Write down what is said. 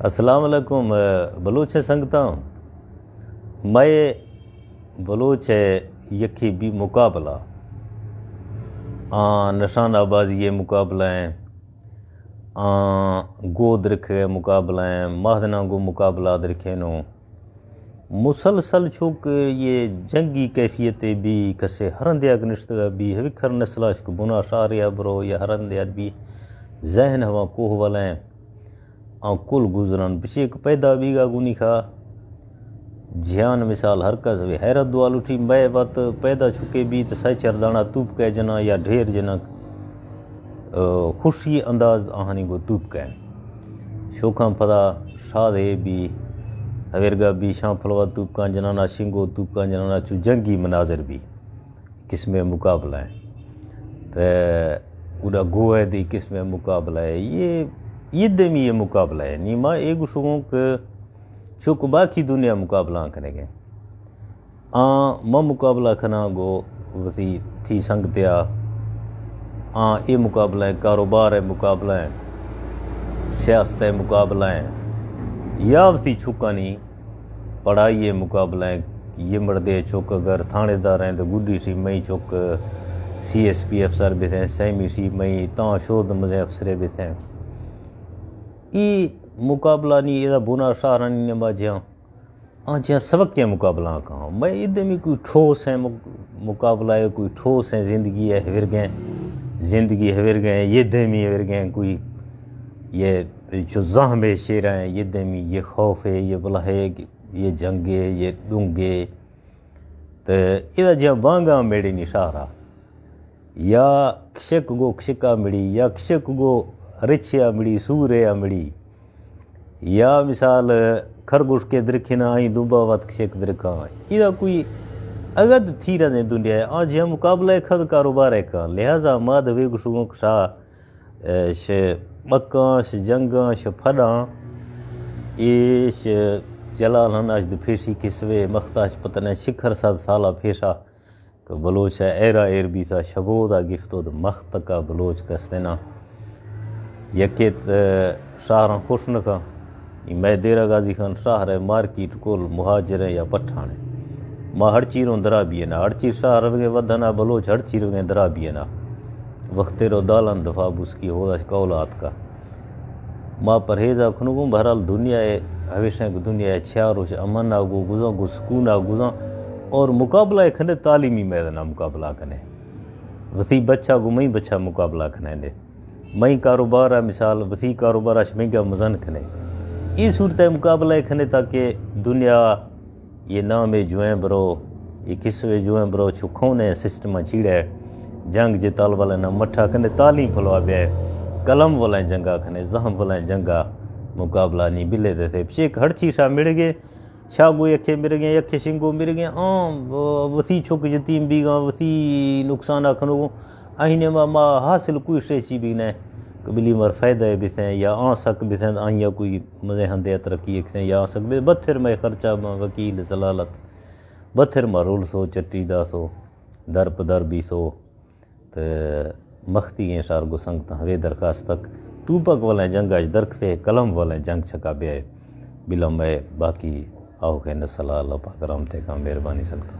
السلام علیکم، بلوچ سنگتاں۔ مئے بلوچ ءِ یکے بی مقابلہ، آ نشانہ بازی ءِ مقابلہ ایں، آ گو درکھگ ءِ مقابلہ ایں، مہدناں گوں مقابلہ درکھینوں۔ مسلسل چوک یہ جنگی کیفیت بی، کسے ہرندے اگ نشتگا بی، ہبی کھر نسلاش کہ بنا شاریا برو یا ہرندے ار بی، ذہن ہوا کوہ ولیں۔ آں کل گزران بچیک پیدا بیگا گونی کھا۔ جھان مثال ہر کس وی حیرت دعا لٹی، مئے وت پیدا چکے بیت سہ چر دانا توپ کئے جنا یا ڈھیر جنا، آ، خوشی انداز آہانی گو توپ کئے۔ شوکاں پدا شاد ہے بی، ہمیرگا بی شاں پھلوا توپ کان جنانا، شنگو توپ کان جنانا، چو جنگی مناظر بی۔ قسم مقابلہ ہے۔ تے گڈا گو ہے دی قسم مقابلہ ہے۔ یہ، یہ دمی یہ مقابلہ ہے۔ نی ما اے گشوں کہ چوک باقی دنیا مقابلہ کنے گے۔ آ ما مقابلہ کھنا گو وتی تھی سنگتیا۔ آ اے مقابلہ ہے، کاروبار ہے مقابلہ ہے، سیاست ہے مقابلہ ہے، یا وتی چکانی پڑھائی ءِ مقابلہ ایں۔ یہ مردے چک اگر تھانے دار ایں تو گڈی سی مئی چک سی ایس پی افسر بیتھیں، سیمی سی مئی تاں شود مزے افسرے بیتھیں۔ ای مقابلہ نی ادا بنا شہرانی نما جیاں، آ جیاں سبق کے مقابلہ کہاں۔ میں ادمی کوئی ٹھوس ہیں مق-، مقابلہ ہے، کوئی ٹھوس ہیں زندگی ہے ہورگیں، زندگی ہورگیں، یہ دمی ہورگیں کوئی، یہ چو زہم ہے شیر ہیں، یہ دمی یہ خوف ہے، یہ بلا ہے، یہ جنگے، یہ ڈونگے۔ تے ادا جیاں بانگاں میڑی نی شہرا۔ یا کشک گو کشکا مڑی، یا کشک گو رچیا مڑی، سوریا مڑی۔ یا مثال خرگوش کے درکھنا آئی دوبا وت کشک درکھاں۔ ادا کوئی اگد تھی رزیں دنیا ہے۔ آ جیاں مقابلہ کھد کاروبار ہے کاں۔ لہذا ما دوے گشوں کشا اش بکاں، اش جنگاں، اش پھڈاں، ایش جلال ہن اش دو پیشی کسوے مختاش پتنے شکر صد سالا پیشا کہ بلوچ ایرا ایر بیتا شبودا گفتو دو مخت کا بلوچ کستنا یکیت شہراں خوش نکا۔ ای مئے دیرہ غازی خان شہر ءِ مارکیٹ کل مہاجر ایں یا پٹھان ایں۔ ما ہڑچی روں درا بیئنا، ہڑچی شہر روگیں ودھنا بلوچ ہڑچی روگیں درا بیئنا۔ وختے رو دالان دفا بوسکی ہودا قول آتکا۔ ما پرہیزا کھنو گوں بہرحال دنیا ءِ ہمیشہ کہ دنیا ءِ چھیا روچ امن آ گو گزاں گو سکون آ گزاں اور مقابلہ کھنے تعلیمی میدان مقابلہ کھنے۔ وتی بچہ گو مئی بچہ مقابلہ کھنے نے۔ مئی کاروبار ءَ مثال وتی کاروبار ءَ شمئیگا مزن کھنے۔ اے صورت ءَ مقابلہ کھنے تاکہ دنیا یہ نام جوئیں برو، یہ قصے جوئیں برو، چو کھونے سسٹم چیڑے جنگ جتال والے نہ مٹھا کھنے تعلیم پھلوا بے، قلم والے جنگا کھنے، زہم والے جنگا مقابلہ نی بلے دیتے۔ پچے ہر چیز آ مڑ گئے، شاگو یکے مرگیں، یکے شنگو مرگیں، آں وتی چک یتیم بیگاں، وتی نقصان کنو۔ آہی نیما ما حاصل کوئی شے چی بھی نہ کہ بلی مر فائدہ بیتیں یا آں سک بیتیں، آہیا کوئی مزے ہندے ترقی کتیں یا آں سک بی-، بتھر مئے خرچہ ما وکیل سلالت، بتھر ما رول سو چٹی دا سو، در پہ در بی سو۔ تے مختی ایں شار گو سنگتاں ہمے درخواست تک توپک والیں جنگ اش درکھتے، قلم والیں جنگ چکا بیائے۔ بلا مئے باقی آؤکیں نسل ءَ اللہ پاک رحمتے کاں۔ مہربانی سنگتاں۔